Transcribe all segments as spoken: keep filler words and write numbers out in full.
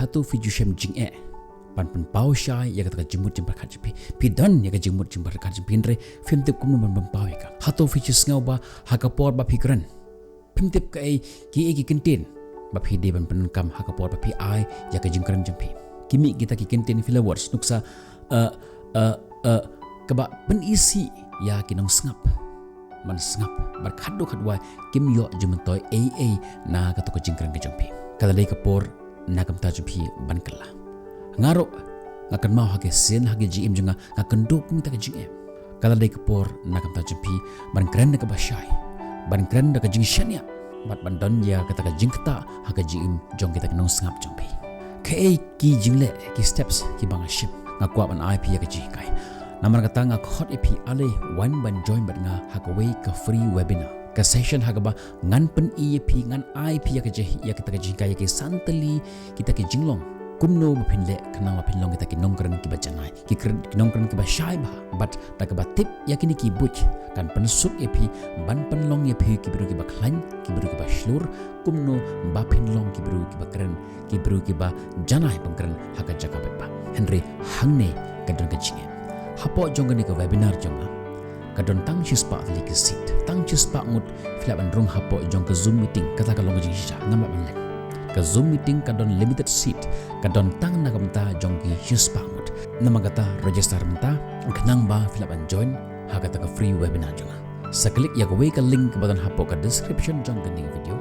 Hato phi ju shem jingeh ban pynpaw shai ïa kata ka jingmut jingpyrkhat jong phi? Phi don ïa ka jingmut jingpyrkhat jong phi, hynrei phim tip kumno ban pynpaw ïa ka. Hato phi ju sngew ba ha ka por ba phi kren, phim tip kaei, kiei ki kyntien ba phi dei ban pyndonkam ha ka por ba phi ai ïa ka jingkren jong phi? Ki mih kita ki kyntien filler words, nuksa, eh, eh, eh, kaba pyni sih ïa ki nongsngap ban sngap, bad khatduh khatwai kim ïoh jingmyntoi ei ei na kato ka jingkren ka jong phi. Ka la dei ka por na ka bynta jong phi ban kylla. Nga ruh nga kynmaw ha ki sien ha ki jingim jong nga, nga kynduh kum kita ki jingim. Ka la dei ka por na ka bynta jong phi ban kren da kaba shai, ban kren da ka jingshaniah, bad ban don ïa kata ka jingktah ha ka jingim jong kita ki nongsngap jong phi. Kaei ki jingleh, ki steps kiba nga shim? Nga kwah ban ai phi ïa ka jinghikai. Namar kata nga khot ïa phi ale, wan ban join bad nga ha kawei ka free webinar, ka session ha kaba ngan pyni ïa phi, ngan ai phi ïa ka jing, ïa kita ki jinghikai, ïa ki san tylli kita ki jinglong, kumno ba phin leh khnang ba phin long kita ki nongkren kiba janai, ki kren, ki nongkren kiba shai bha. Bad da kaba tip ïa kine ki buit, kan pynsuk ïa phi ban pynlong ïa phi ki briew kiba khlaiñ, ki briew kiba shlur, kumno ba phin long ki briew kiba kren, ki briew kiba janai ban kren ha ka jaka bad ba. Hynrei hangne ka don ka jingeh. Hapoh jong kane ka webinar jong nga, ka don tang shispah tylli ki seat, tang shispah ngut phi lah ban rung hapoh jong ka Zoom meeting. Kata ka long ka jingshisha, ngam lah ban leh. Ka Zoom meeting ka don limited seat, ka don tang na ka bynta jong ki shispah ngut. Namar kata register mynta khnang ba phi lah ban join ha kata ka free webinar jong nga. Sa click ïa kawei ka link kaba don hapoh ka description jong kane ka video.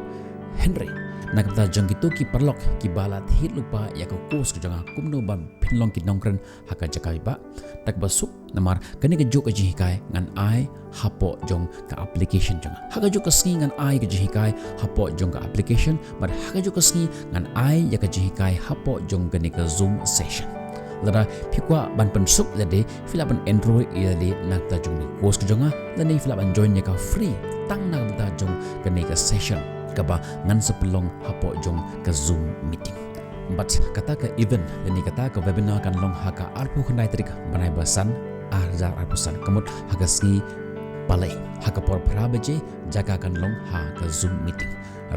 Hynrei na ka bynta jong kito ki paralok kiba la thied lypa ïa ka course ka jong nga, kumno ba phin long ki nongkren ha ka jaka bad ba, da kaba suk, namar kane kajuh ka jinghikai ngan ai hapoh jong ka application jong nga. Ha kajuh ka sngi ngan ai ka jinghikai hapoh jong ka application, bad ha kajuh ka sngi ngan ai ïa ka jinghikai hapoh jong kane ka Zoom session. Lada phi kwah ban pynsuk ïalade, phi lah ban enroll ïalade na ka bynta jong kane ka course ka jong nga, lane phi lah ban join ïa ka free tang na ka bynta jong kane ka session kaba ngan sa pynlong hapoh jong ka Zoom meeting. Bad kata ka event lane kata ka webinar kan long ha ka arphew khyndai tarik bnai ba san, ar hajar arphew san, ka mut ha ka sngi Palei, ha ka por phra baje, jaka kan long ha ka Zoom meeting.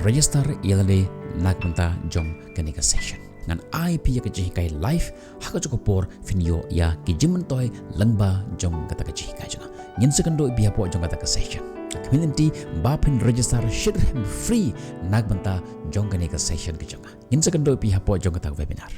Register ïalade na ka bynta jong kane ka session. Ngan ai phi ïa ka jinghikai live, ha kajuh ka por phin ïoh ïa ki jingmyntoi lyngba jong kata ka jinghikai jong nga. Ngin sa kynduh ïa phi hapoh jong kata ka session. Ka khmih lynti ba phin register shitrhem free na ka bynta jong kane ka session ka jong nga. Ngin sa kynduh ïa phi hapoh jong kata ka webinar.